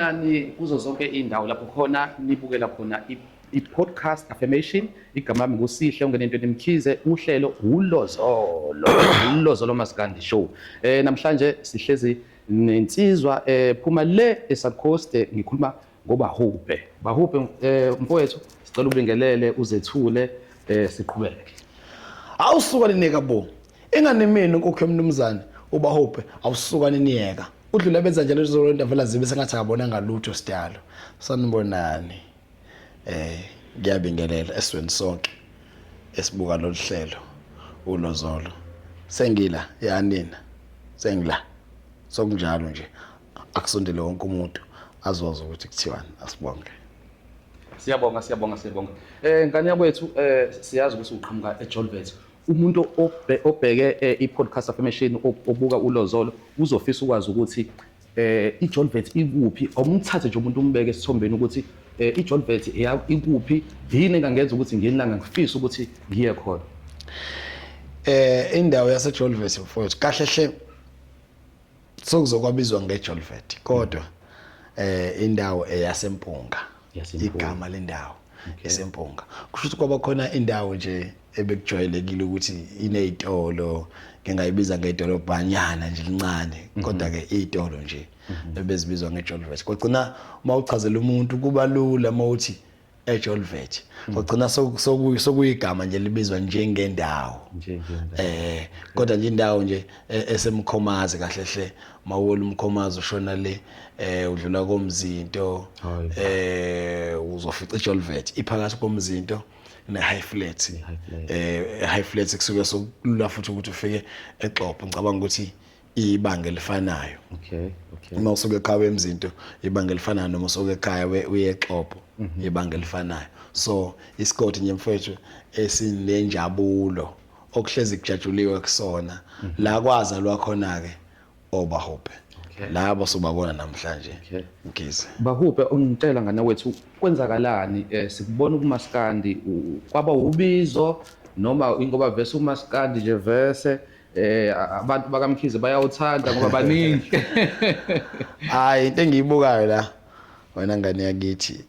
Sanibonani kuzo zonke indawo lapho khona nibukela khona i-podcast Affirmation. Igama lami nguSihle ungenentweni Mkhize, uhlelo uLozolo, uLozolo Maskandi Show. Namhlanje sihlezi nensizwa phuma le eSouth Coast, ngikhuluma ngoBahubhe. Bahubhe, mfowethu, sicela ubingelele uzethule, siqhubeke. Awusuka nineka bo. Ingane mina inkukhu yomnumzane uBahubhe, awusuka niniyeka. Udlula benza njalo izolonto vela zibe sengathi akabonanga lutho sidalo. Sanibonani. Ngiyabingelela esizweni sonke esibuka lolu hlelo uLozolo. Sengila yanina. Sengila. Sokunjalo nje. Akusondele wonke umuntu azoza ukuthi kuthiwani, asibonge. Siyabonga, siyabonga, siyabonga. Ngane yakwethu, siyazi ukuthi uqhamuka eJolvet. Umuntu obheke i-podcast Affirmation, obuka uLozolo, uzofisa ukwazi ukuthi iJolvet ikuphi. Awumthathe nje umuntu umbeke esithombeni ukuthi iJolvet ikuphi, yini engangenza ukuthi ngelanga ngifise ukuthi ngiye khona. Indawo yaseJolvet mfowethu, kahle hle sokuzokwabizwa ngeJolvet, kodwa indawo eyaseMpunga, igama lendawo eseMpunga. Kusho ukuthi kwaba khona indawo nje ebekujwayelekile ukuthi inezitolo, ngingayibiza ngedolobhanyana nje lincane, kodwa ke izitolo nje ebezibizwa ngeJolvet. Kwagcina uma uchazela umuntu kuba lula uma uthi eJolvet, kwagcina sokuyigama nje libizwa njengendawo. Kodwa nje indawo nje esemkhomazi kahle hle, mawuwela umkhomazi ushona le, udlula komzinto, uzofica iJolvet iphakathi komzinto ne-High Flat. High Flat kusuke sokulula futhi ukuthi ufike eXhopo. Ngicabanga ukuthi ibanga elifanayo. Uma usuke ekhaya emzinto ibanga elifanayo, noma usuke ekhaya uye eXhopo ibanga elifanayo. So isigodi nje mfowethu esinenjabulo okuhlezi kujatshuliwe kusona, la kwazalwa khona ke oBahubhe. Labo sobabona namhlanje. Mkhize. Bahubhe, ungitshela ngane wethu kwenzakalani, sikubona kumaskandi, kwaba ubizo noma ingoba vese umaskandi nje vese abantu bakaMkhize bayawuthanda ngoba baningi? Hayi, into engiyibukayo la wena ngane yakithi,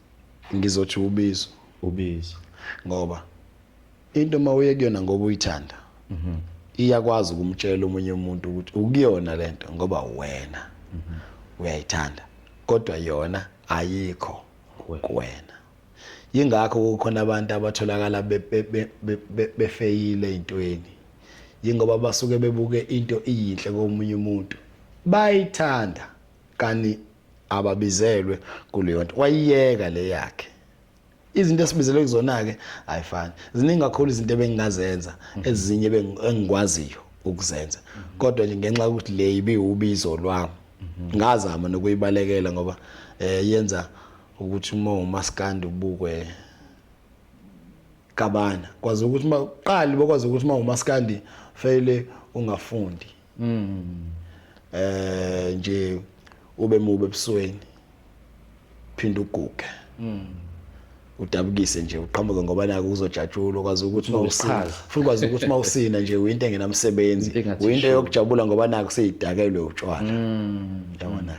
ngizothi ubizo. Ubizo. Ngoba into uma uye kuyona ngoba uyithanda, iyakwazi ukumtshela omunye umuntu ukuthi ukuyona lento ngoba wena uyayithanda, kodwa yona ayikho kuwena. Yingakho kukhona abantu abatholakala befeyile ey'ntweni, yingoba basuke bebuke into iyinhle komunye umuntu bayithanda, kani ababizelwe kuleyo nto, wayiyeka le yakhe. Izinto esibizelwe kuzona-ke ayifani, ziningi kakhulu izinto ebengingazenza, ezinye engikwaziyo ukuzenza, kodwa nje ngenxa yokuthi le ibiwubizo lwami, ngazama nokuyibalekela ngoba yenza ukuthi uma umaskandi ubukwe kabana, kwazi ukuthi uma uqali bokwazi ukuthi uma umaskandi feyile ungafundi, nje ube mubi ebusweni, phinda uguge, udabukise nje, uqhamuke ngoba naku uzojatshulwa, kwazi ukuthi uma usina, futhi kwazi ukuthi uma usina nje uyinto engenamsebenzi, uyinto yokujabula ngoba naku seyidakelwe utshwala, yabona.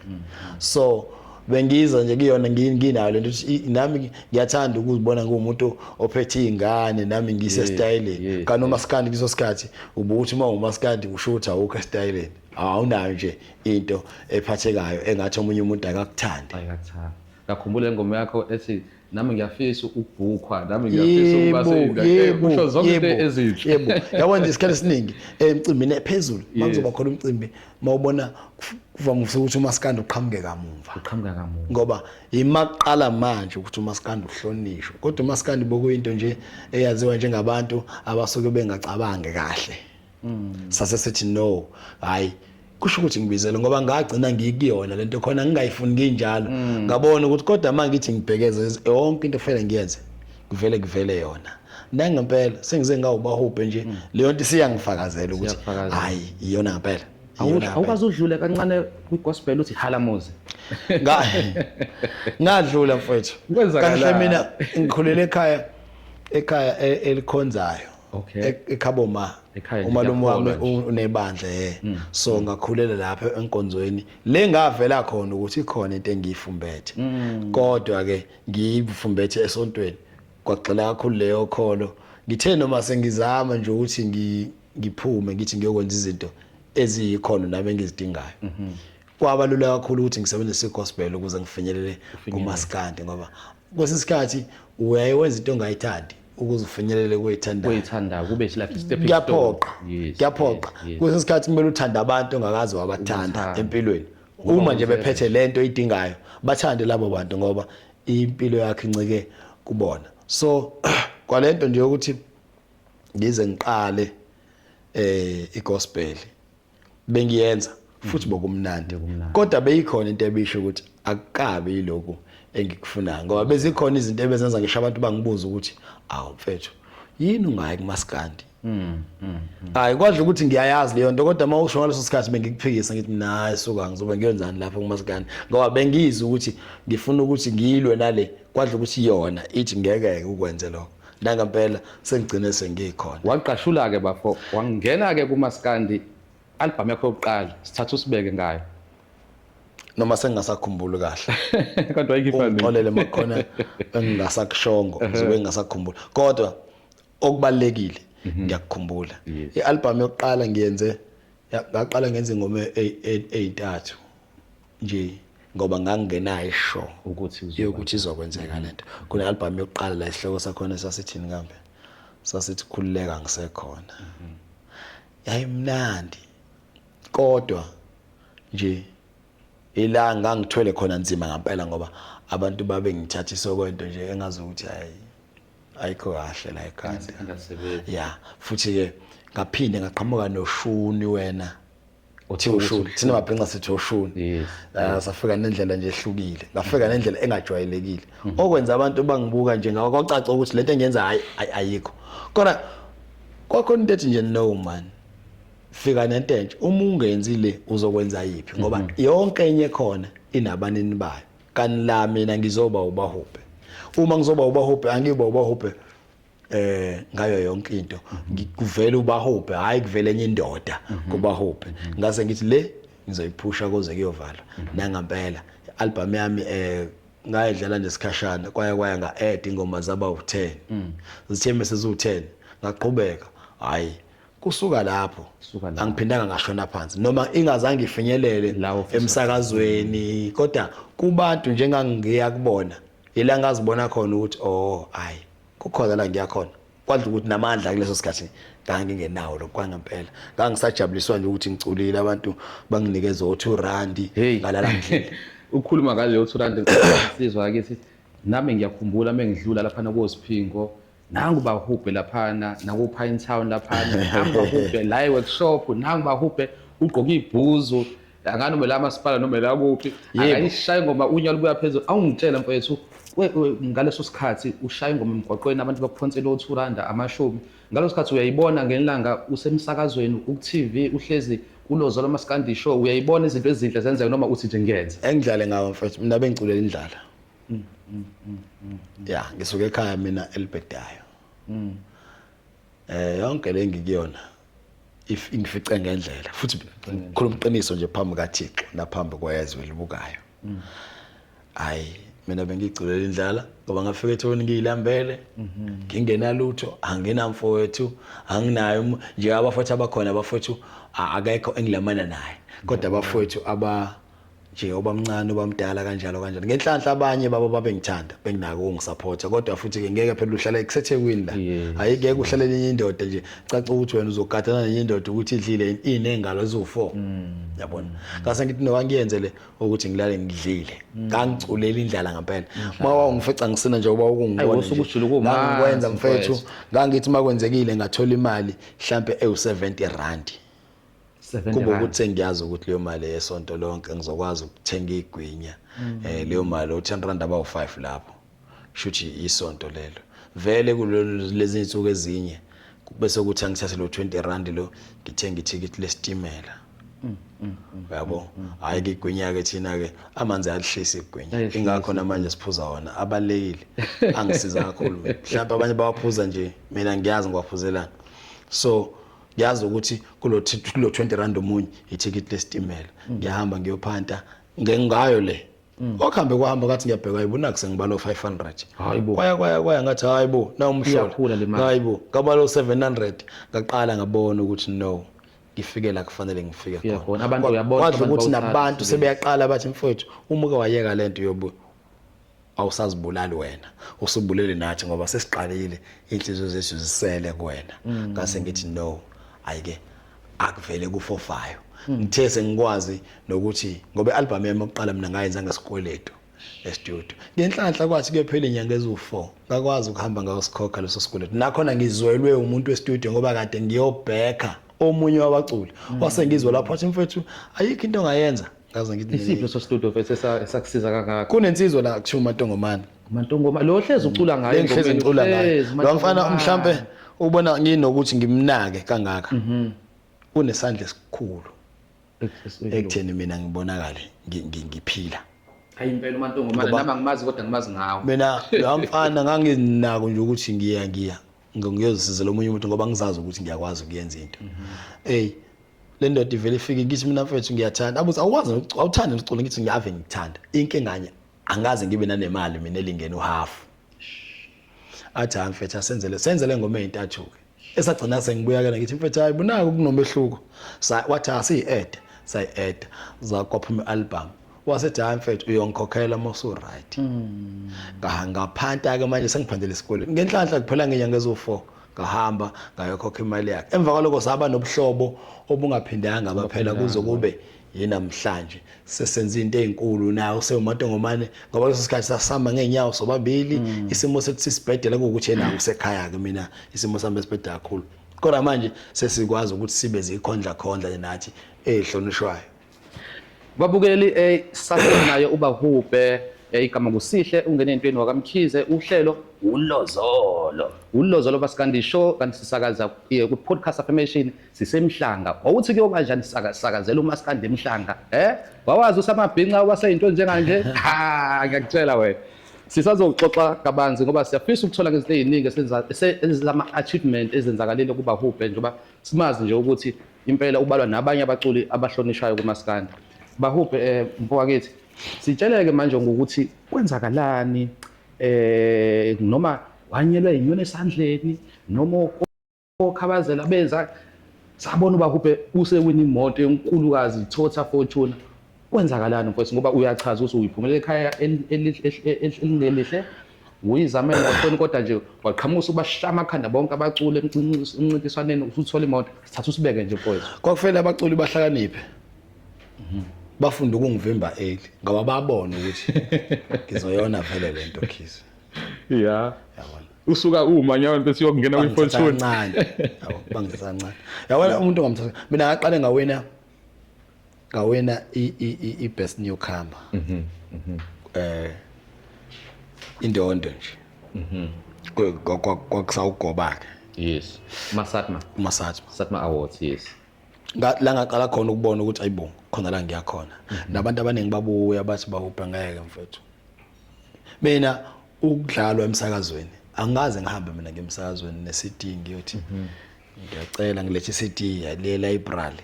So bengiza nje kuyona nginayo lento ukuthi nami ngiyathanda ukuzibona ngumuntu ophethe izingane, nami ngise styleni. Kanti umaskandi kuso sikhathi ubuthi uma umaskandi usho ukuthi awukho estyleni, awunayo nje into ephathekayo engathi omunye umuntu akakuthandi. Akakuthandi. Ngakhumbula ingoma yakho ethi nami ngiyafisa ukubhukhwa, nami ngiyafisa ukuba seyindawo, usho zonke into ezinhle. Yebo, yabona nje isikhathi esiningi emcimbini ephezulu makuzoba khona umcimbi, mawubona kuvamise ukuthi umaskandi uqhamuke kamumva. Uqhamuka kamuva. Ngoba imaqala manje ukuthi umaskandi uhlonishwe, kodwa umaskandi bokuyinto nje eyaziwa njengabantu abasuke bengacabangi kahle. Sase sithi no, hayi, kusho ukuthi ngibizele ngoba ngagcina ngikuyona lento khona ngingayifuni nginjalo. Ngabona ukuthi kodwa manje ngithi ngibhekeze yonke into kufanele ngiyenze, kuvele kuvele yona. Nangempela sengize ngawubahubhe nje, leyo nto isiyangifakazela ukuthi hayi, iyona ngempela. Awukwazi udlule kancane kwi-gospel uthi halamuzi? Ngadlula mfowethu. Kahle mina ngikhulele ekhaya elikhonzayo. Ekhabo ma. Ekhaya nje Umalume wami kuyakholwa nje. unebandla ye. So ngakhulela lapha enkonzweni. Le ngavela khona ukuthi ikhona into engiyifumbethe. Kodwa ke ngiyifumbethe esontweni. Kwagxila kakhulu leyo kholo. Ngithe noma sengizama nje ukuthi ngiphume ngithi ngiyokwenza izinto eziyikhono nami engizidingayo. Kwaba lula kakhulu ukuthi ngisebenzise igospel ukuze ngifinyelele kumaskandi, ngoba kwesinye isikhathi uyaye wenza into ongayithandi ukuze ufinyelele kweyithandayo. Kweyithandayo kube like stepping stone. Kuyaphoqa. Kuyaphoqa. Kwesinye isikhathi kumele uthande abantu ongakaze wabathanda Ubathande. empilweni. Uma nje bephethe lento oyidingayo, bathande labo bantu ngoba impilo yakho incike kubona. So kwalento nje ukuthi ngize ngiqale igospel bengiyenza futhi bokumnandi, Bekumnandi. kodwa beyikhona into ebisho ukuthi akukabi yilokhu engikufunayo, ngoba bezikhona izinto ebezenza ngisho abantu bangibuza ukuthi awu mfethu, yini ungayi kumaskandi? Hayi, kwadla ukuthi ngiyayazi leyo nto, kodwa uma usho ngaleso sikhathi bengikuphikisa ngithi nayi suka, ngizobe ngiyenzani lapho kumaskandi? Ngoba bengizwa ukuthi ngifuna ukuthi ngilwe nale, kwadla ukuthi yona ithi ngeke ukwenze lokho. Nangempela sengigcine sengikhona. Waqashula ke bafo, wangena ke kumaskandi. Album yakho yokuqala sithatha usibeke ngayo. Noma sengingasakhumbuli kahle. Kodwa ayikhipha nini? Ungixolele makhona engingasakushongo, ngizobe ngingasakhumbuli, kodwa okubalekile ngiyakukhumbula. I-album yokuqala ngiyenze ngaqala ngenza ingoma eyintathu nje ngoba ngangingenayo ishow ukuthi uzoba yokuthi izokwenzeka lento. Kune album yokuqala la isihloko sakhona sasithini kambe? Sasithi Khululeka Ngisekhona. Yayimnandi, kodwa nje ila ngangithwele khona nzima ngempela, ngoba abantu babe ngithathisa okwento nje engazi ukuthi hayi, ayikho kahle la ekhanda. Engasebenzi. Ya, futhi ke ngaphinde ngaqhamuka noshuni wena uthi ushuni, thina mabhinca sithi ushuni. Safika nendlela nje ehlukile, ngafika nendlela engajwayelekile okwenza abantu bangibuka nje ngakho kwacaca ukuthi lento engiyenza hayi ayikho, kodwa kwakhona into ethi nje no man, fika nento entsha, uma ungenzi le uzokwenza yiphi? Ngoba yonke enye khona inabanini bayo, kanti la mina ngizoba ubahubhe. Uma ngizoba ubahubhe, angiba ubahubhe ngayo yonke into. Kuvele ubahubhe, hayi kuvele enye indoda kubahubhe. Ngase ngithi le ngizoyiphusha kuze kuyovalwa. Nangampela album yami ngayidlala nje isikhashana, kwaya kwaya nga-add ingoma zaba u-10, zithe mase ziwu-10 ngaqhubeka. Hayi, kusuka lapho Kusuka lapho. angiphindanga ngashona phansi, noma ingazange ifinyelele La ofisa emsakazweni, kodwa kubantu njengangiya kubona ila ngazibona khona ukuthi oh hayi, kukhona la ngiyakhona. Kwadla ukuthi namandla kuleso sikhathi ngangingenawo lokho kwangempela, ngangisajabuliswa nje ukuthi ngiculile, abantu banginikeza o-2 randi, Hey. ngalala ngidlile. Ukhuluma ngaleyo 2 rand, insizwa akithi, nami ngiyakhumbula mengidlula laphana koSiphingo, nangu bahubhe laphana, naku Pine Town laphana, nangu bahubhe la e-workshop, nangu bahubhe ugqoke ibhuzu, angani noma la masipala noma la kuphi. Akayishaya ingoma, unya lubuya phezulu. Awungitshela mfowethu, ngaleso sikhathi ushaya ingoma emgwaqweni, abantu bakuphonsela o-2 rand, amashumi, ngaleso sikhathi uyayibona ngelanga usemsakazweni, uku-TV, uhlezi kuLozolo Maskandi Show, uyayibona izinto ezinhle zenzeka noma uthi nje ngiyenze? Engidlale ngawo mfethu, mina bengiculela indlala ya, ngisuke ekhaya mina elibhedayo. Yonke le ngikuyona if ingifice ngendlela, futhi ngikhuluma iqiniso nje phambi kaThixo naphambi kwezwe libukayo. Hayi, mina bengiculela indlala ngoba ngafika ethoni ngiyilambele, ngingenalutho, anginamfowethu, anginayo nje abafowethu abakhona, abafowethu akekho engilamana naye, kodwa abafowethu aba nje obamncane obamdala kanjalo kanjalo, ngenhlanhla abanye babo babengithanda, benginako ukungisupporta. Kodwa futhi ke ngeke phela uhlale kuseThekwini la. Ayingeke uhlale nenye indoda nje, caca ukuthi wena uzogadana nenye indoda ukuthi idlile inengalo eziwu4, yabona. Ngase ngithi no, angiyenze le ukuthi ngilale ngidlile. Ngangiculela indlala ngempela. Uma wawungifica ngisina nje uba Ayi, ukungibona wosuke ujule kumanzi, ngangikwenza mfethu. mfethu. Ngangithi makwenzekile ngathola imali mhlambe ewu70 rand, 70 kube rand. ukuthi sengiyazi ukuthi leyo mali yesonto lonke ngizokwazi ukuthenga igwinya. Leyo mali u10 rand abawu5 lapho, shuthi isonto lelo vele kulolu lezi insuku ezinye, bese kuthi angithathe lo 20 rand lo ngithenga ithikithi lesitimela, uyabo. Hayi ke, igwinya ke thina ke amanzi alihlisa igwinya. Ayahlisa. Ingakho namanje siphuza wona, abalekile, angisiza kakhulu mina. Mhlawumbe abanye bawaphuza nje, mina ngiyazi ngiwaphuzelana. So ngiyazi ukuthi kulo kulo 20 rand omunye ithikithi lesitimela, ngiyahamba ngiyophanta ngengayo le. Okuhambe kwahamba, ngathi ngiyabheka, hayibo, naku sengibalo 500. Hayibo. Kwaya kwaya kwaya, ngathi hayibo, na umhlola. Iyakhula le mali. Hayibo, ngabalo 700. Ngaqala ngabona ukuthi no, ngifike la kufanele ngifike. Fika khona. Abantu uyabona, Kwadla abantu ukuthi bawuthanda nabantu umsebenzi. Sebeyaqala bathi, mfowethu, uma uke wayeka lento yobu awusazibulali wena, usubulele nathi, ngoba sesiqalile, inhliziyo zethu zisele kuwena. Ngase ngithi no, ayike, akuvele kufofayo. Ngithe sengikwazi nokuthi ngoba i-album yami yokuqala mina ngayenza ngesikweletu e-studio. Ngenhlanhla kwathi kuyophela inyanga eziwu-4 ngakwazi ukuhamba ngayosikhokha leso sikweletu. Nakhona ngizwelwe umuntu we-studio, ngoba kade ngiyobhekha omunye wabaculi, wase ngizwe lapho wathi, mfethu, ayikho into ongayenza. Ngaze ngithi Isiphi leso studio mfethu esakusiza kangaka? Kunensizwa la kuthiwa uMantongomane. Mantongoma lo hlezi ucula ngayo. Lengihlezi engomeni, ngicula ngayo. hlezi, Lo mfana Mantongomane. mhlambe ubona nginokuthi ngimnake kangaka, unesandla esikhulu ekutheni mina ngibonakale ngiphila. Hayi impela, uMantongomane nami angimazi, kodwa ngimazi ngawo. Mina lo mfana nganginako nje ukuthi ngiya ngiyozisizela omunye umuntu, ngoba ngizazi ukuthi ngiyakwazi ukuyenza into. Ey, le ndoda ivele ifike, ngithi mina, mfethu, ngiyathanda. Abuthi, awukwazi, awuthandi ukucula? Ngithi ngiyave ngikuthanda, inkinga nye angaze ngibe nanemali mina elingena uhalf. Athi, hayi mfethu, asenzele senzele ngoma ey'ntathu-ke. Esagcina sengibuya kena, ngithi, mfethu, hayi bunako kunomehluko. Wathi asiyi-add, sayi-add, zakwaphuma i-album. Wasethi, hayi mfethu, uyongikhokhela uma usu-right. Ngaphanta-ke manje, sengiphandele esikoleni. Ngenhlanhla kuphela ngenyanga eziwu-4 ngahamba ngayokhokha imali yakhe. Emva kwaloko saba nobuhlobo obungaphindanga baphela kuze kube yinamhlanje. Sesenza into ey'nkulu naye usewuMantongomane, ngoba leso sikhathi sasihamba ngey'nyawo sobabili. Isimo sethu sisibhedela, kuwukuthi yena usekhaya-ke, mina isimo sami esibheda kakhulu, kodwa manje sesikwazi ukuthi sibe zikhondla khondla nje nathi ey'hlonishwayo. Babukeli, sasenayo uBahubhe, igama kuSihle ungene entweni wakaMkhize, uhlelo uLozolo. ULozolo Maskandi Show, kanti sisakaza ku-Podcast Affirmation sisemhlanga. Wawuthi kuyoba njani sakazela uMaskandi emhlanga? Wawazi usamabhinca waseyinto njenganje? Ha, ngiyakutshela wena. Sisazoxoxa kabanzi ngoba siyafisa ukuthola ngezinto eziningi ezama-achievement ezenzakalile kuBahubhe, njengoba simazi nje ukuthi impela ubalwa nabanye abaculi abahlonishwayo kumaskandi. Bahubhe, mfowakithi, sitsheleke manje ngokuthi kwenzakalani, noma wanyelwe inyoni esandleni, noma okhabazela benza sabona uBahubhe usewina imoto enkulukazi, Toyota Fortuner. Kwenzakalani mfowethu? Ngoba uyachaza ukuthi uyiphumela ekhaya elingelihle, uyizamele wakhona, kodwa nje waqhamuka usubashaya amakhanda bonke abaculi emncintiswaneni, usuthola imoto. Sithatha usibeke nje mfowethu. Kwakufanele abaculi bahlakaniphe, bafunde ukungivimba early, ngoba babona ukuthi ngizoyona vele lento khize. Yabona. Usuka uma nyaweni bese uyokungena Bangithatha kwi-Fortune. kancane, yabo, bangithatha kancane. Yabona, umuntu ongamthatha, mina ngaqale ngawina i-best newcomer, indondo nje. Kwakusawugoba-ke. Yes, Masatma. UMasatma. Satma Awards, yes. La ngaqala khona ukubona ukuthi ayibo, khona la ngiyakhona. Nabantu abaningi babuya bathi, bawubhe ngeke mfethu. Mina ukudlalwa emsakazweni, angikaze ngihambe mina ngemsakazweni ne-CD, ngiyothi ngiyacela ngilethe i-CD le library.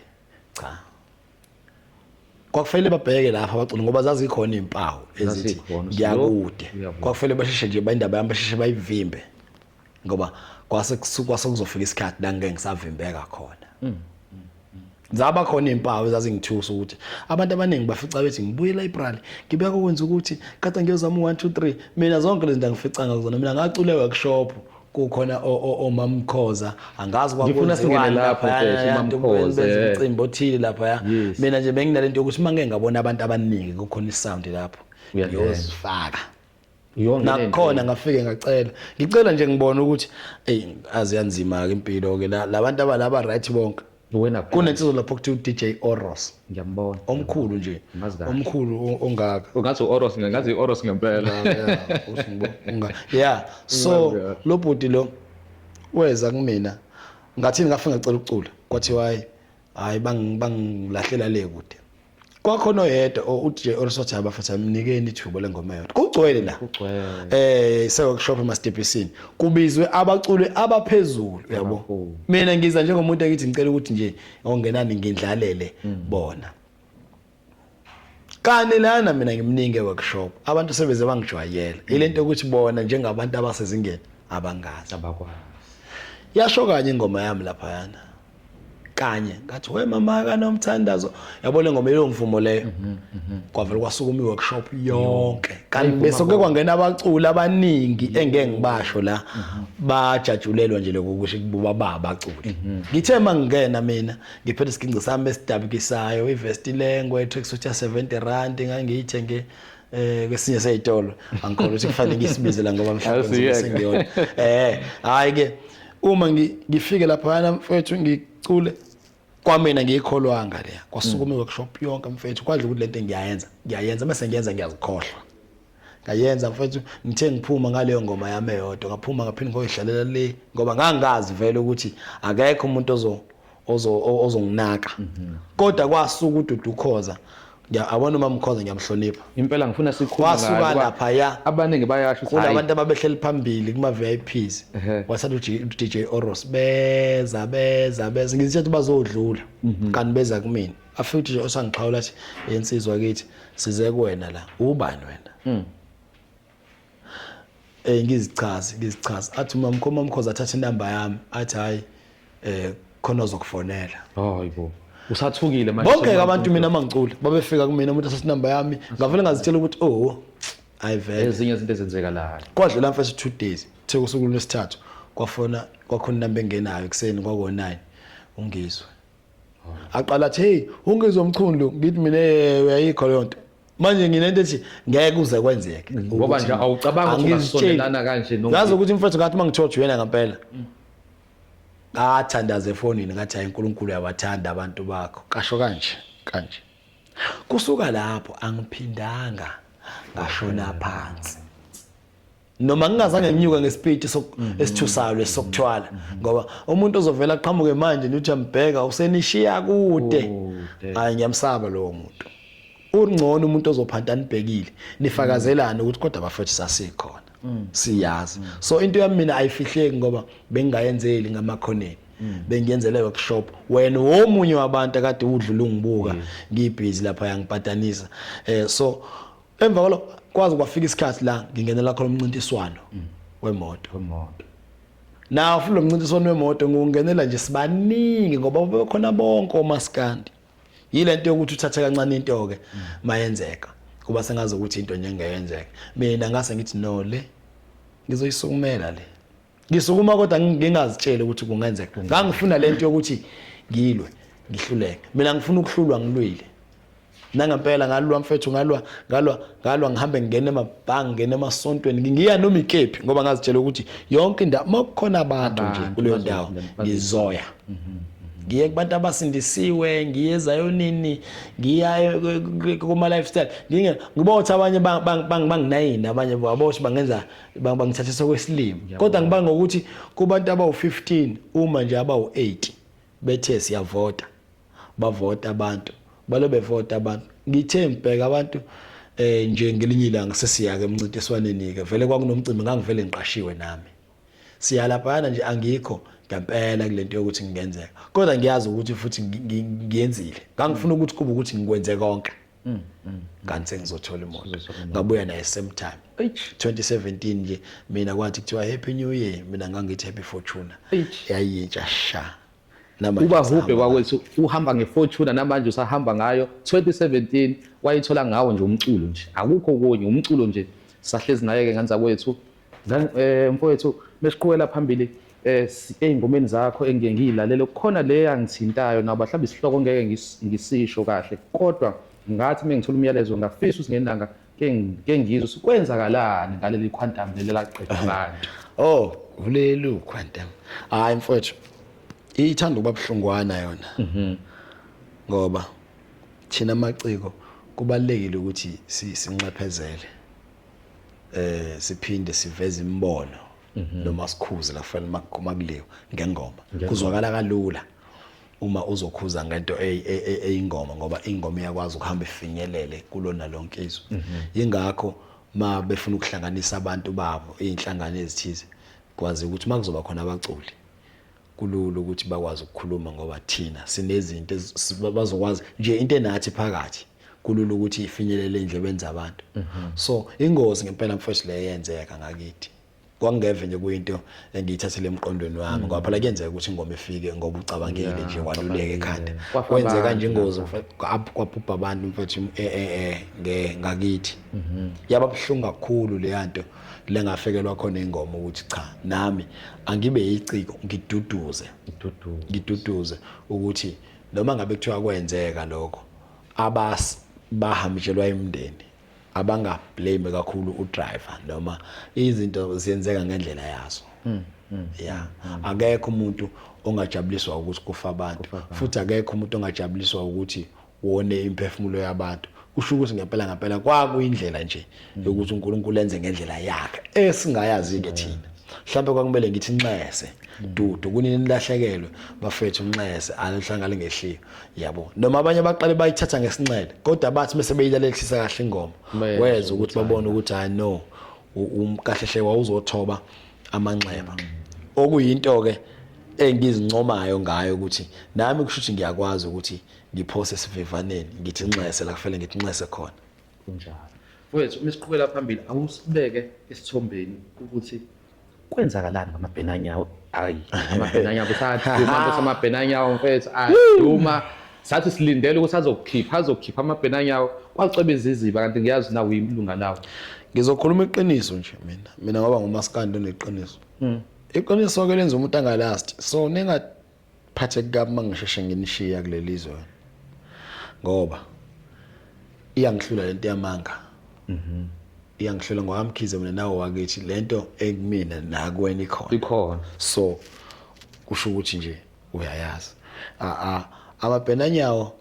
Cha, kwakufanele babheke lapha abaculi, ngoba zazikhona iy'mpawu ezithi Zazikhona, ngiyakude. Uyakude. Kwakufanele basheshe nje indaba yami basheshe bayivimbe, ngoba kwase kuzofika isikhathi la ngeke ngisavimbeka khona. Zaba khona iy'mpawu ezazingithusa ukuthi abantu abaningi bafica bethi ngibuye elibrary, ngibeka ukwenza ukuthi kade ngiyozama u-1 2 3. Mina zonke lezi zinto angificanga kuzona. Mina ngacula e-workshop, kukhona omamkhoza, angazi. Ngifuna singene lapho, mfethu, uMamkhoza, Benza umcimbi othile laphaya. Mina nje benginalento yokuthi uma ngeke ngabona abantu abaningi, kukhona isound lapho, Uyangena. ngiyozifaka. Uyongena. Nakhona ngafike ngacela, ngicela nje ngibone ukuthi eyi, aziyanzima-ke impilo-ke la labantu abalaba right bonke. Wena kuphela. Kunensizwa lapho kuthiwa u-DJ Oros. Ngiyambona. Omkhulu nje. Ngazi kahle. Omkhulu, ongaka. Ungathi u-Oros, ngathi i-Oros ngempela. Yeah, uthi yeah, so lo bhuti lo weza kumina, ngathini, ngafika ngacela ukucula, kwathiwa hayi hayi, bangilahlela le kude. Kwakhona oyedwa uDJ Orisotha abafethu amnikeni ithuba lengoma eyodwa. Kugcwele la. Kugcwele. Se workshop emastepisini. Kubizwe abaculi abaphezulu uyabo. Abakhulu. Mina ngiza njengomuntu engithi ngicela ukuthi nje ongenani ngindlalele bona. Kani lana mina ngimningi e-workshop abantu sebeze bangijwayela ile nto yokuthi bona njengabantu abasezingeni abangazi. Abakwazi. Yasho kanye ingoma yami laphayana kanye ngathi we mama kanomthandazo yabo le ngoma leyo mvumo leyo kwavele kwasukuma i-workshop yonke kanti bese kuke kwangena abaculi abaningi engeke ngibasho la bajatshulelwa nje lokho kusho kuba ba abaculi. Ngithe mangingena mina ngiphethe isiginci sami esidabukisayo, ivesti lengwe, i-tracksuit ya 70 rand ngangiyithenge kwesinye seyitolo, angikholwa ukuthi kufanele ngisibize la ngoba mhlawumbe ngizobe Asiyeke. sengiyona. Hayi ke uma ngifike laphayana mfethu ngicule kwamina ngiyikholwanga leya, kwasukuma i-workshop yonke mfethu, kwadla ukuthi lento ngiyayenza ngiyayenza bese ngiyenza ngiyazikhohlwa ngayenza mfethu. Ngithe ngiphuma ngaleyo ngoma yami eyodwa, ngaphuma ngaphinde ngoyidlalela le ngoba ngangazi vele ukuthi akekho umuntu ozo ozo ozonginaka, kodwa kwasuka uDudu Khoza. Ngiyabona uma Mkhoza ngiyamhlonipha. Impela ngifuna sikhulume Wasuka ngayo, ngoba laphaya. Abaningi bayasho ukuthi hhayi, Kunabantu ababehleli phambili kuma VIPs. Wathatha uDJ Oros, beza beza beza, ngizitshela ukuthi bazodlula kanti beza kumina. Afika uDJ osangixhawula athi, "Insizwa kithi size kuwena la, ubani wena?" Ngizichaze ngizichaze, athi umamkho mamkhoza athatha inamba yami, athi hayi khona ozokufonela. Hayibo, usathukile manje. Bonke ke abantu mina mangicula babefika kumina, umuntu athatha inamba yami, ngavele ngazitshela ukuthi oh hayi vele Ezinye izinto ezenzekalayo. Kwadlula mfethu 2 days, the kusuku lwesithathu kwafona, kwakhona inamba engenayo ekuseni kwako-9, uNgizwe. Aqala athi, "Hey, uNgizwe Mchunu." Ngithi mina, "Uyayikho leyo nto." Manje nginento ethi ngeke kuze kwenzeke. Ngoba Ukuthi nje awucabangi ukuthi angizitsheli. ungasondelana kanje noNgizwe. Ngazi ukuthi mfethu ngathi uma ngithiwa uyena ngempela, ngathandaza efonini ngathi, "Hayi, uNkulunkulu uyabathanda abantu bakho." Kasho kanje kanje, kusuka lapho angiphindanga ngashona phansi noma ngingazange nginyuke ngespeed esithusayo lesokuthwala, ngoba umuntu ozovela aqhamuke manje nithi ambheka usenishiya kude. Kude. Hayi, ngiyamsaba lowo muntu. Ungcono umuntu ozophanta nibhekile, nifakazelane ukuthi kodwa bafethu sasikhona, siyazi. So into yami mina ayifihleki ngoba bengingayenzeli ngamakhoneni, bengiyenzele workshop. Wena womunye wabantu akade udlula ungibuka ngibhizi lapha yangipatanisa. So emva kwalokho kwaze kwafika isikhathi la ngingenela khona umncintiswano wemoto. Wemoto. Nawo futhi lo mncintiswano wemoto ngiwungenela nje sibaningi ngoba bekhona bonke omaskandi. Yile nto yokuthi uthathe kancane into ke mayenzeka kuba sengazi ukuthi into nje engeyenzeka. Mina ngase ngithi no, le ngizoyisukumela le, ngisukuma kodwa ngingazitsheli ukuthi kungenzeka. Ngangifuna lento yokuthi ngilwe ngihluleke. Mina ngifuna ukuhlulwa ngilwile. Nangempela ngalwa mfethu, ngalwa ngalwa ngalwa, ngihambe ngingene emabhange, ngingene emasontweni, ngiya noma ikephi ngoba ngazitshela ukuthi yonke indawo makukhona abantu nje Abantu kuleyo ndawo ngizoya, ngiye kubantu abasindisiwe, ngiye ezayonini, ngiya kuma lifestyle, nginge ngibotha abanye banginayini, abanye babothi bangenza bangithathisa kwesilimo, kodwa ngibanga ukuthi kubantu abawu15 uma nje abawu8 bethe siyavota, bavota abantu, balo bevota abantu. Ngithe ngibheka abantu nje ngelinye ilanga sesiya ke emncintiswaneni ke, vele kwakunomcimbi, ngangivele ngiqashiwe nami, siya laphana nje. Angikho ngempela kulento yokuthi ngingenzeka, kodwa ngiyazi ukuthi futhi ngiyenzile. Ngangifuna ukuthi kube ukuthi ngikwenze konke kanti sengizothola imoto, ngabuya naye same time 2017 nje. Mina kwathi kuthiwa "Happy New Year", mina ngangithi "Happy Fortuna". Yayintsha sha. Namanje Uba ngisahamba hubhe kwakwethu, uhamba ngeFortuner namanje, usahamba ngayo. 2017 wayithola ngawo nje umculo nje, akukho okunye, umculo nje. Sahlezi naye-ke nganza kwethu. Mfowethu, mesiqhubekela phambili ey'ngomeni zakho engiye ngiyilalele, kukhona le yangithintayo nabo mhlawumbe isihloko ngeke ngisisho kahle, kodwa ngathi uma ngithola umyalezo ngafisa ukuthi ngelanga ke ngizwe ukuthi kwenzakalani ngaleli quantum leli laqeda abantu. Oh, ulelu quantum. Hayi mfowethu, ithanda ukuba buhlungwana yona. Ngoba thina amaciko kubalekile ukuthi sinxephezele. Siphinde siveze imibono noma sikhuze la kufanele makuliwe ngengoma. Kuzwakala kalula. Uma uzokhuza ngento eyingoma, ngoba ingoma iyakwazi ukuhamba ifinyelele kulona lonke izwe. Yingakho ma befuna ukuhlanganisa abantu babo, iy'nhlangano ezithize, kwazi ukuthi uma kuzoba khona abaculi, kulula ukuthi bakwazi ukukhuluma, ngoba thina sinezinto bazokwazi nje into enathi phakathi, kulula ukuthi ifinyelele endlebeni zabantu. So ingozi ngempela, mfowethu, le yenzeka ngakithi kwangeve nje kuyinto engiyithathele emqondweni wami, ngoba phela kuyenzeka ukuthi ingoma ifike ngoba ucabangile nje, waluleka ekhanda. Kwafa Kwenzeka abantu nje ingozi lapha. mfethu, kwabhubha abantu, mfethu, ngakithi. Yaba buhlungu kakhulu leya nto lengafikelwa khona ingoma, ukuthi cha, nami angibe yiciko, ngiduduze. Idudu. Ngiduduze ukuthi noma ngabe kuthiwa kwenzeka lokho, abas bahambijelwa imindeni, abangablame kakhulu udriver, noma izinto ziyenzeka ngendlela yazo. Ya, akekho umuntu ongajabuliswa ukuthi kufa abantu, futhi akekho umuntu ongajabuliswa ukuthi wone imphefumulo yabantu. Kusho ukuthi ngempela ngempela kwakuyindlela nje yokuthi uNkulunkulu enze ngendlela yakhe esingayazi ke thina. Mhlawumbe kwakumele ngithi nxese, dudu kunini, nilahlekelwe bafethu, nxese, anihlangale ngehliyo, yabo. Noma abanye baqale bayithatha ngesinxele, kodwa bathi bese beyilalelisisa kahle ingoma, Bezwa wezwa ukuthi ukuthi babone ukuthi hayi, no, umkahlehle wawuzothoba amanxeba. Okuyinto ke engizincomayo ngayo ukuthi nami kusho ukuthi ngiyakwazi ukuthi ngiphose esivivaneni, ngithi nxese la kufanele ngithi nxese khona. Kunjalo, mfowethu. Uma siqhubekela phambili, awusibeke esithombeni ukuthi kwenzakalani ngamabhenanyawo. Hayi, amabhenanyawo kusaduma nto, amabhenanyawo, mfethu, aduma. Sathi silindele ukuthi azokukhipha amabhenanyawo, kwacwebeza iziba, kanti ngiyazi nawe uyilunga lawo. Ngizokhuluma iqiniso nje mina ngoba ngumaskandi oneqiniso. Iqiniso ke lenza umuntu angalasti, so ningaphatheki kabi mangisheshe nginishiya kuleli zwe, ngoba iyangihlula lento yamanga. Iyangihlula ngoba Mkhize, mina nawe wakithi, lento ekumina nakuwena ikhona. Ikhona. So kusho ukuthi nje uyayazi, a a amabhenanyawo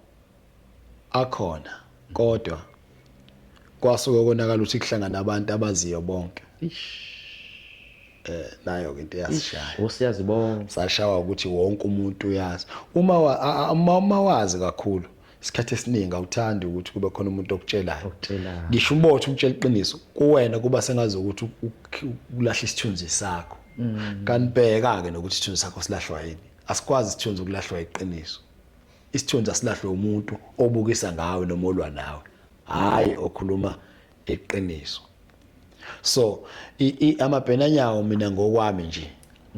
akhona, kodwa kwasuke konakala ukuthi kuhlangana abantu abaziyo bonke. Nayo ke into eyasishaya. Usiyazibona. Sashawa ukuthi wonke umuntu uyazi. Uma uma wazi kakhulu, isikhathi esiningi awuthandi ukuthi kube khona umuntu okutshelayo. Okutshelayo. Ngisho ubothi umtshela iqiniso, kuwena kuba sengazi ukuthi ulahla isithunzi sakho. Kanti bheka ke nokuthi isithunzi sakho silahlwa yini. Asikwazi isithunzi ukulahlwa iqiniso. Isithunzi asilahlwe umuntu obukisa ngawe noma olwa nawe, hayi okhuluma iqiniso. So amabhenanyawo, mina ngokwami nje,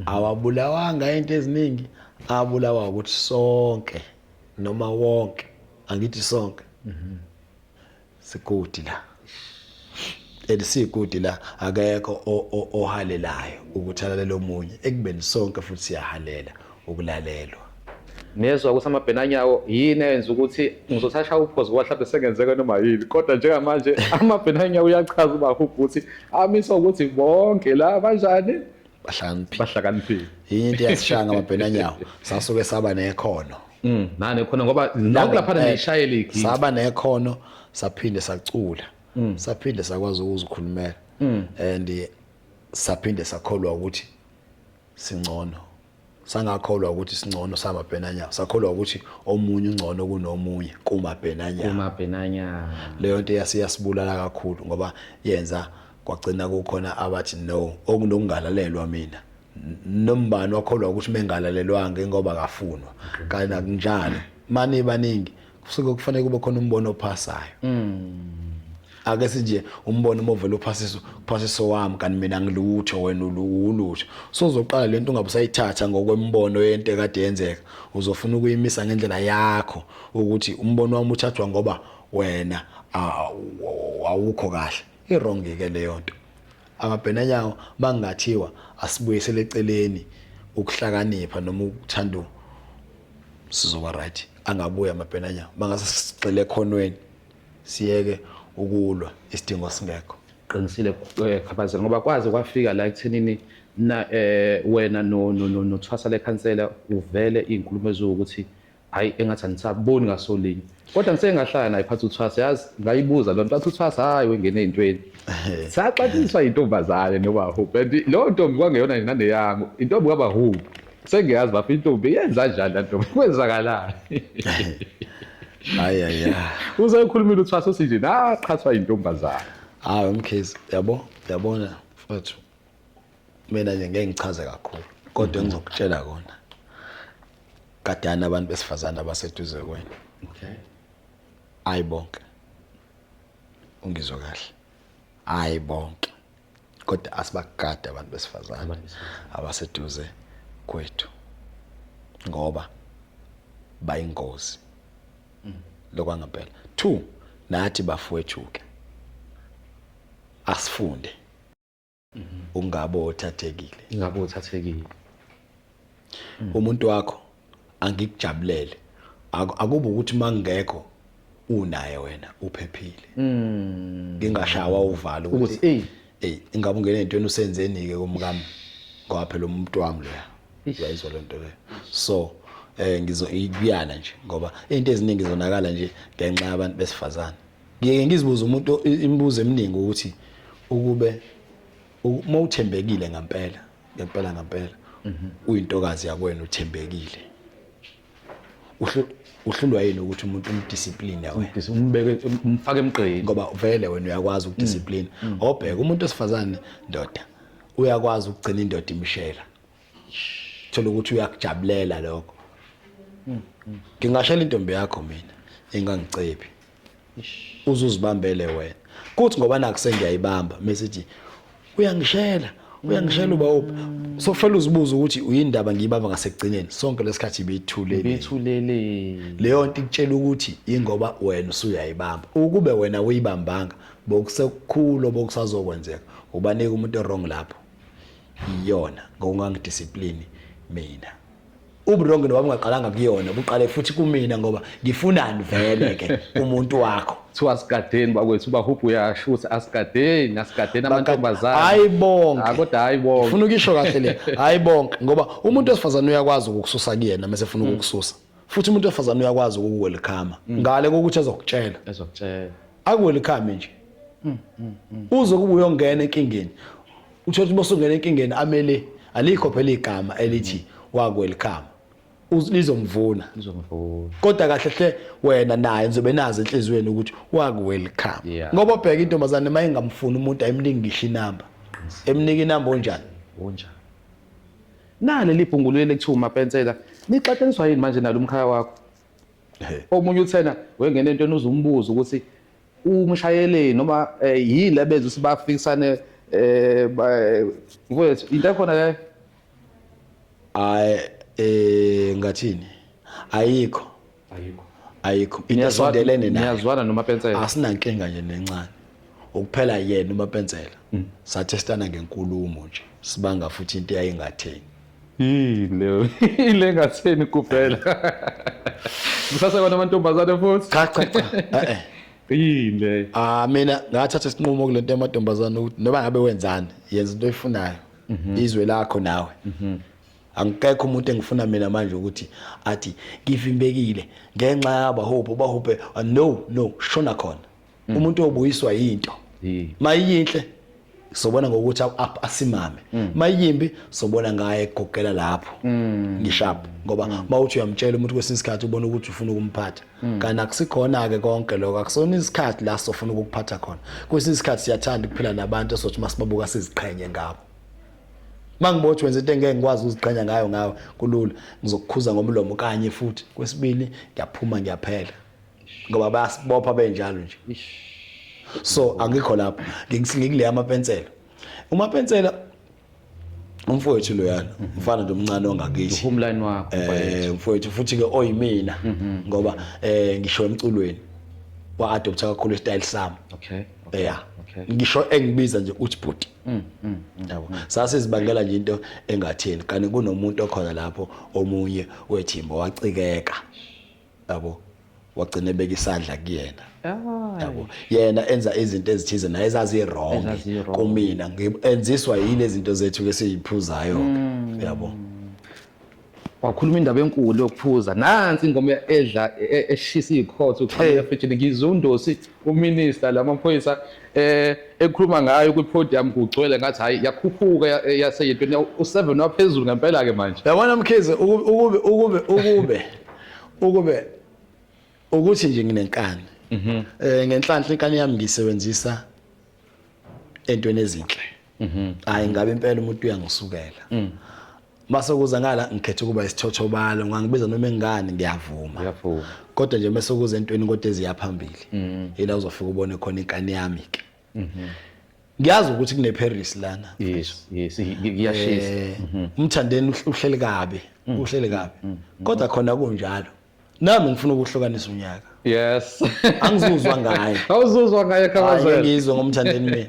awabulawanga into eziningi, abulawa ukuthi sonke, noma wonke, angithi sonke sigudi la, elisigudi la, akekho ohalelayo ukuthi alalele omunye, ekubeni sonke futhi siyahalela ukulalelwa. Nezwa ukuthi amabhenanyawo yini eyenza ukuthi ngizothatha uphozi, ngoba mhlawumbe sengenzeka noma yini, kodwa njengamanje amabhenanyawo uyachaza ubahubhu ukuthi amiswa ukuthi bonke la banjani. Bahlakaniphile. Bahlakaniphile. Yinye into eyasishaya ngamabhenanyawo, sasuke saba nekhono. Nane khona, ngoba nonke laphana niyishayela iginci. Saba nekhono, saphinde sacula, saphinde sakwazi ukuzikhulumela, and saphinde sakholwa ukuthi singcono. Sangakholwa ukuthi singcono samabhenanyawo, sakholwa ukuthi omunye ungcono kunomunye kumabhenanyawo. Kumabhenanyawo. Leyo nto yasiyasibulala kakhulu, ngoba yenza kwagcina kukhona abathi no, okunokungalalelwa mina. Nombani wakholwa ukuthi mengalalelwanga ngoba akafunwa, kanti akunjalo. Mani baningi, kusuke kufanele kube khona umbono ophasayo. Ake sinje umbono uma uvela uphasiso, uphasiso wami, kanti mina ngilutho, wena ulutho. So uzoqala lento ungabe usayithatha ngokwembono yento ekade yenzeka, uzofuna ukuyimisa ngendlela yakho, ukuthi umbono wami uthathwa ngoba wena awukho kahle. I-wrong ke leyo nto. Amabhenanyawo mangathiwa asibuyisele eceleni ukuhlakanipha noma ukuthanda, sizoba right. Angabuya amabhenanyawo mangase sigxile ekhonweni, siyeke ukulwa isidingo singekho. Qinisile, Khabazela, ngoba kwaze kwafika la ekuthenini na wena no no no nothwasa lekhansela uvele iy'nkulumo eziwukuthi hayi, engathi anisaboni ngasolinye, kodwa ngise ngahlala naye phathi uthwasa, yazi ngayibuza loo nto, athi uthwasa hayi, wengene ey'ntweni, saxatshiswa yintombazane nobahubhu, and leyo ntombi kwangeyona nje naneyami, intombi kabahubhu. Sengiyazi bafo intombi yenza njani la ntombi kwenzakalani. Hayi hayi. Usekhulumile uthwasa uthi nje naqhathwa intombazana. Hayi umkhize yabo yabona mfethu mina nje ngeke ngichaze kakhulu kodwa engizokutshela kona gadana abantu besifazane abaseduze kwena. Okay. Hayi bonke. Ungizwe kahle. Hayi bonke. Kodwa asibagade abantu besifazane abaseduze kwethu ngoba bayingozi. Lokwangempela. 2 nathi bafowethu ke asifunde ungabe othathekile. Ingabe uthathekile. Umuntu wakho angikujabulele akube ukuthi mangekho unaye wena uphephile. Ngingashawa uvalo Ukuthi ey ey ingabe ungene entweni usenzeni ke kumkami ngoba phela umuntu wami loya. Uyayizwa lento leyo. So ngizo ikuyala nje ngoba into eziningi zonakala nje ngenxa yabantu besifazane. Ngike ngizibuza umuntu imibuzo eminingi ukuthi ukube uma uthembekile ngempela ngempela ngempela uyintokazi yakwena uthembekile uhlulwa yini ukuthi umuntu umdiscipline wena umbeke umfake emgqeni ngoba vele wena uyakwazi ukudiscipline obheka umuntu osifazane ndoda uyakwazi ukugcina indoda imishela thola ukuthi uyakujabulela lokho. Ngingashela intombi yakho mina ingangicebi uzuzibambele wena kuthi ngoba naku sengiyayibamba mesithi uyangishela uyangishela uba uphi so kufanele uzibuze ukuthi uyindaba ngiyibamba ngasekugcineni sonke lesikhathi ibithulele bithulele leyo nto ikutshela ukuthi ingoba wena usuyayibamba ukube wena uyibambanga bokusekukhulu bokusazokwenzeka ubanika umuntu wrong lapho iyona ngokungangidiscipline mina uburongo noma bungaqalanga kuyona buqale futhi kumina ngoba ngifunani vele ke umuntu wakho. Kuthiwa asigadeni bakwethu ubahubhu uyasho ukuthi asigadeni asigadeni amantombazane. Hayi bonke. Ah, kodwa hayi bonke. Ngifuna ukisho kahle le. Hayi bonke ngoba umuntu wesifazane uyakwazi ukukususa kuyena mase efuna ukukususa. Futhi umuntu wesifazane uyakwazi ukukuwelcome ngale kokuthi ezokutshela. Ezokutshela. Akuwelcome nje. Uze kube uyongena enkingeni. Uthola ukuthi bosungena enkingeni amele alikho phela igama elithi wakwelcome. Lizomvuna. Lizomvuna. Kodwa kahle hle wena naye nizobe nazi enhliziyweni ukuthi wakwelcome. Yeah. Ngoba ubheka intombazane mayingamfuni umuntu ayimningi ngisho inamba. Emnika inamba onjani? Onjani? Nale libhungulweni ekuthiwa umapensela. Nixatshaniswa yini manje nalo umkhaya wakho? Omunye uthena wengena entweni uzumbuza ukuthi umshayeleni noma yini lebenza ukuthi bafikisane mfowethu into ekhona leyo. Hayi ngathini? Ayikho. Ayikho. Ayikho. Into esondelene nayo. Niyazwana nomapensela. Asinankinga nje nencane. Ukuphela yena umapensela. Sathestana ngenkulumo nje. Sibanga futhi into eyayingatheni. Yini leyo? Ile ngatheni kuphela. Kusase kona amantombazane futhi? Cha cha cha. Eh. Yini leyo? Ah mina ngathatha isinqumo kulento yamantombazane ukuthi noma ngabe wenzani yenza into oyifunayo. Izwe lakho nawe. Angikekho umuntu engifuna mina manje ukuthi athi ngivimbekile ngenxa yabahuphe bahuphe no no shona khona. Umuntu obuyiswa yinto. Mayinhle sobona ngokuthi asimame. Mayimbi sobona ngaye egogela lapho. Ngishap ngoba mawuthi uyamtshela umuntu kwesinye isikhathi ubona ukuthi ufuna ukumphatha. Kanti akusikhona ke konke lokho akusona isikhathi la sofuna ukukuphatha khona. Kwesinye isikhathi siyathanda ukuphila nabantu esothi masibabuka siziqhenye ngabo. Mangibothi wenza into engeke ngikwazi ukuziqhenya ngayo ngawe kulula ngizokukhuza ngomlomo kanye futhi kwesibili ngiyaphuma ngiyaphela. Ngoba bayasibopha benjalo nje. So angikho lapho ngikule amapensela. Umapensela umfowethu loyana umfana nje omncane ongakithi. Homeline wakho. Mfowethu futhi ke oyimina ngoba ngisho emculweni wa adopta kakhulu style sami. Okay. Yeah. Ngisho engibiza nje uthi bhuti. Yabo. Sasizibangela nje into engatheni kanti kunomuntu okhona lapho omunye wethimba wacikeka. Yabo. Wagcina ebeka isandla kuyena. Yabo. Yena enza izinto ezithize naye ezazi wrong kumina enziswa yini izinto zethu ke siyiphuzayo ke. Yabo. Wakhuluma indaba enkulu yokuphuza. Nansi ingoma edla eshisa ikhotha uqhamuka efrijini ngizundosi uminister lamaphoyisa ekhuluma ngayo kwi-podium kugcwele ngathi hayi yakhuphuka yaseyintweni u7 waphezulu ngempela ke manje. Yabona Mkhize ukube ukube ukube ukube ukuthi nje nginenkani. Ngenhlanhla inkani yami ngisebenzisa entweni ezinhle. Hayi ngabe impela umuntu uyangisukela. Mase kuza ngala ngikhetha ukuba isithothobalo ngangibiza noma engane ngiyavuma. Ngiyavuma. Kodwa nje mase kuza entweni kodwa eziya phambili. Ila uzofika ubone khona inkani yami ke. Ngiyazi ukuthi kune Paris lana. Yes, ngiyashisa. Umthandeni uhleli kabi, uhleli kabi. Kodwa khona kunjalo. Nami ngifuna ukuhlukanisa unyaka. Yes. Angizuzwa ngaye. Awuzuzwa ngaye Khabazela. Ngizwe ngomthandeni mina.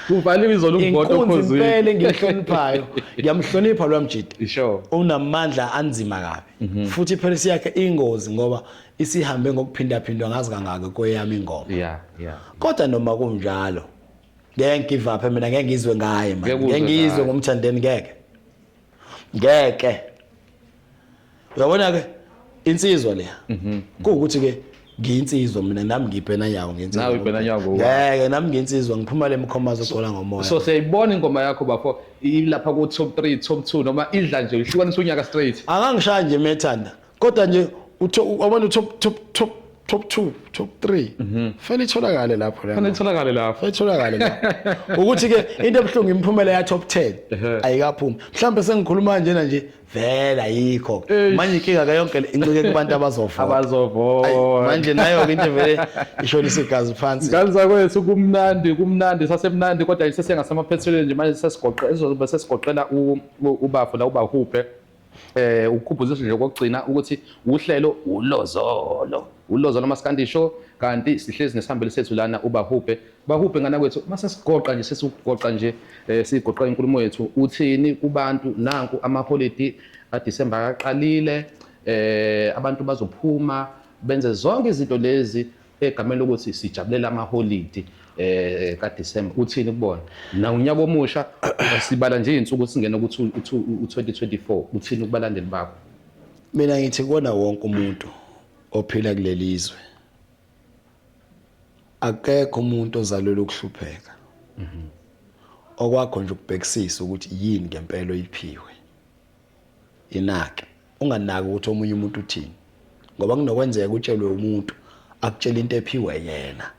Kuvaliwe izolo ukuvota Inkunzi okhozini. impela engimhloniphayo. Ngiyamhlonipha lo mjidi. Sure. Unamandla anzima kabi. Futhi iParis yakhe ingozi ngoba isihambe ngokuphindaphindwa ngazi kangaka kweyami ingoma. Yeah. Kodwa noma kunjalo ngeke ngive up mina ngeke ngizwe ngaye man. Ngeke uzwe Ngeke ngizwe ngaye. ngomthandeni ngeke. Ngeke. Uyabona ke insizwa leya. Kuwukuthi ke ngiyinsizwa mina nami ngibhena nyawo ngiyinsizwa. Nawe ubhena nyawo. Ngeke nami ngiyinsizwa ngiphuma le mkhomazo ogcola ngomoya. So siyayibona ingoma yakho bafo ilapha ku top 3, top 2 noma idla nje ihlukanisa unyaka straight. Akangishaya nje methanda. Kodwa nje ubona top top top top 2, top 3. Fanele itholakale lapho la. Fanele itholakale lapho. Fanele itholakale lapho. Ukuthi ke into ebuhlungu imiphumela ya top 10 ayikaphumi. Mhlawumbe sengikhuluma njena nje vele ayikho. Manje inkinga ke yonke le incike kubantu abazovota. Abazovota. Manje nayo ke into vele ishonisa igazi phansi. Ngane zakwethu kumnandi kumnandi sasemnandi kodwa sesengasemaphethelweni nje manje sesigoqe ezobe sesigoqela ubafo la ubahuphe. Ukukhumbuzisa nje kokugcina ukuthi uhlelo ulozolo ulozolo maskandi show kanti sihlezi nesihambeli sethu lana ubahuphe bahuphe ngana kwethu mase sigoqa nje sesikugoqa nje sigoqa inkulumo yethu uthini kubantu nanku ama holiday a December aqalile abantu bazophuma benze zonke izinto lezi egameni lokuthi sijabulela ama holiday ka December uthini kubona na unyaka omusha sibala nje izinsuku singena ku 2024 uthini kubalandeli bakho? Mina ngithi kona wonke umuntu ophila kulelizwe akekho umuntu ozalelwe ukuhlupheka. Okwakho nje ukubhekisisa ukuthi yini ngempela oyiphiwe. Inake unganaki ukuthi omunye umuntu uthini ngoba kunokwenzeka utshelwe umuntu akutshela into ephiwe yena.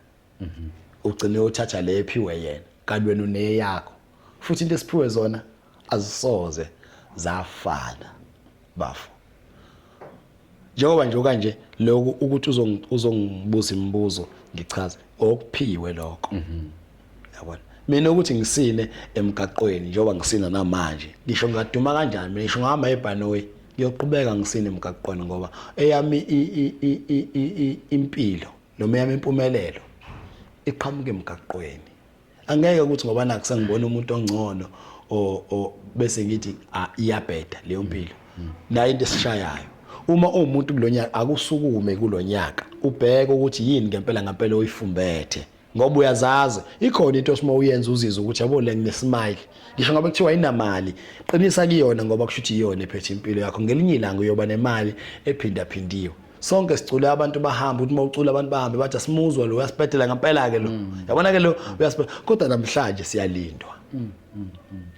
Ugcine uthatha le ephiwe yena kanti wena uneyakho. Futhi into esiphiwe zona azisoze zafana bafo. Njengoba nje kanje lokhu ukuthi uzongibuza imibuzo ngichaze okuphiwe lokho. Yabona mina ukuthi ngisine emgaqweni njengoba ngisina namanje ngisho ngaduma kanjani mina ngisho ngihamba ebhanoyi ngiyoqhubeka ngisine emgaqweni ngoba eyami impilo noma eyami impumelelo iqhamuka emgaqweni. Angeke ukuthi ngoba nakho sengibona umuntu ongcono o bese ngithi iyabheda leyo mpilo. Nayo into esishayayo. Uma uwumuntu kulonyaka akusukume kulonyaka ubheke ukuthi yini ngempela ngempela oyifumbethe ngoba uyazazi ikhona into osima uyenza uzizwe ukuthi yabo le nginesmile ngisho ngabe kuthiwa inamali qinisa kuyona ngoba kusho ukuthi iyona ephethe impilo yakho ngelinye ilanga uyoba nemali ephindaphindiwe. Sonke sicule abantu bahamba ukuthi mawucula abantu bahambe bathi asimuzwa lo uyasibhedela ngempela ke lo yabona ke lo uyasibhedela kodwa namhlanje siyalindwa.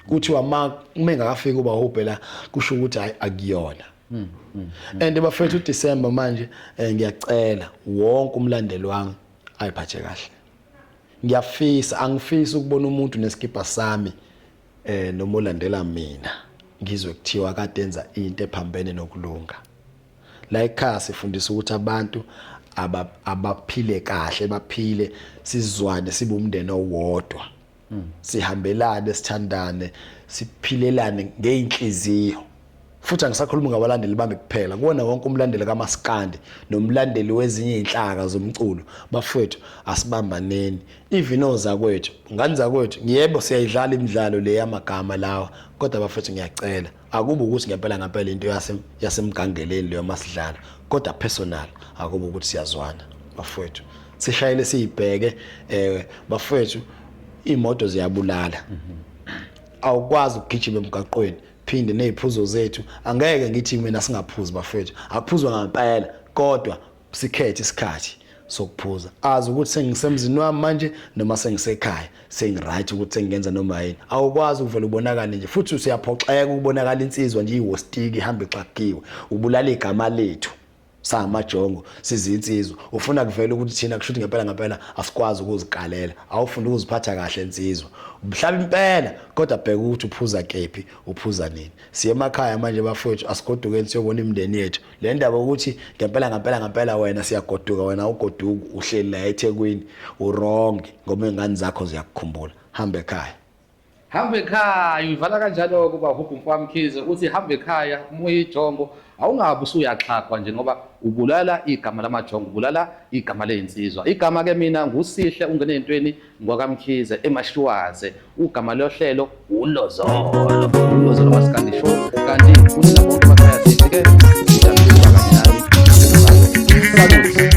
Kuthiwa ma mengakafiki uba hope la kusho ukuthi hayi akuyona. And bafethu uDecember manje ngiyacela wonke umlandeli wami ayiphathe kahle. Ngiyafisa angifisi ukubona umuntu nesikipa sami noma olandela mina ngizwe kuthiwa kade enza into ephambene nokulunga. La ekhaya sifundisa ukuthi abantu abaphile kahle baphile sizwane sibe umndeni owodwa. Sihambelane sithandane siphilelane ngeinhliziyo. Futhi angisakhulumi ngabalandeli bami kuphela kuwona wonke umlandeli kaMaskandi nomlandeli wezinye izinhlaka zomculo bafowethu asibambaneni even ozakwethu ngani zakwethu yebo siyayidlala imidlalo le yamagama lawa kodwa bafowethu ngiyacela akube ukuthi ngempela ngempela into yasemgangeleni leyo masidlala kodwa personal akube ukuthi siyazwana bafowethu sishayele siyibheke bafowethu imoto ziyabulala awukwazi ukugijima emgaqweni. Siphinde neziphuzo zethu, angeke ngithi mina singaphuzi bafethu, akuphuzwa ngempela, kodwa sikhethe isikhathi sokuphuza. Azi ukuthi sengisemzini wami manje noma sengisekhaya, sengiright ukuthi sengingenza noma yini. Awukwazi ukuvela ubonakale nje, futhi usuyaphoxeka ukubonakala insizwa nje iwostiki ihamba ixakiwe, ubulala igama lethu samajongo sizinsizwa. Ufuna kuvela ukuthi thina kushuthi ngempela ngempela asikwazi ukuzikalela. Awufuni ukuziphatha kahle insizwa, mhlawumbe impela, kodwa bheka ukuthi uphuza kephi, uphuza nini. Siye emakhaya manje bafowethu, asigodukeni siyobona imindeni yethu. Le ndaba ukuthi ngempela ngempela ngempela wena siyagoduka, wena ugoduka uhleli la eThekwini, uwrong ngoba ingane zakho ziyakukhumbula. Hamba ekhaya. Hamba ekhaya, uyivala kanjalo kuba hubhu mfowami Mkhize, uthi hamba ekhaya uma uyijongo awungabe usuyaxhagwa nje ngoba ubulala igama lamajongo, ubulala igama leyinsizwa. Igama ke mina nguSihle ungene entweni ngwakaMkhize eMashiwaze, ugama lohlelo uLozolo, uLozolo Maskandi Show. Kanti kunina bonke emakhaya sithi ke sijabule kanye nani. Salute.